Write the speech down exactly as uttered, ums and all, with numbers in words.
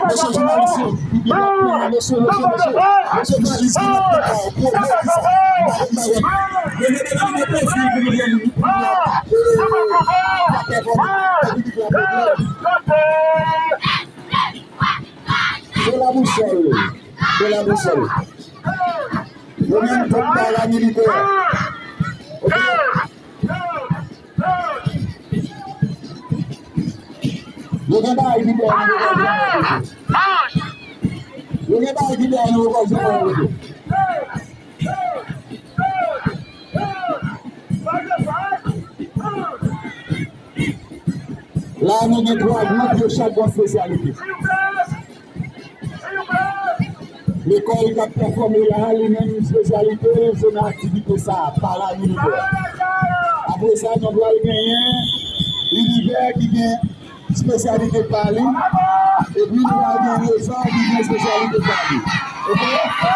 Mesye jounalis yo, mesye, mesye, mesye, mesye valiz ki nan pwomèt sa. Mesye, mesye, mesye, mesye, mesye, mesye, Se la bousòl. Se la bousòl. Yo menm tout paramilitè. Ok. Yo gen bagay ki dèyè nou, yo gen bagay ki dèyè nou, yo gen bagay ki dèyè nou. La, nou gen twa gwoup, yo chak gon espesyalite. Lekòl k ap pèfòme la, li menm espesyalite l, se nan aktivite sa a, paramilitè. Apre sa, nou pral genyen Univers ki gen espesyalite pa li, epi nou pral gen Rezon ki gen espesyalite pa li. Ok?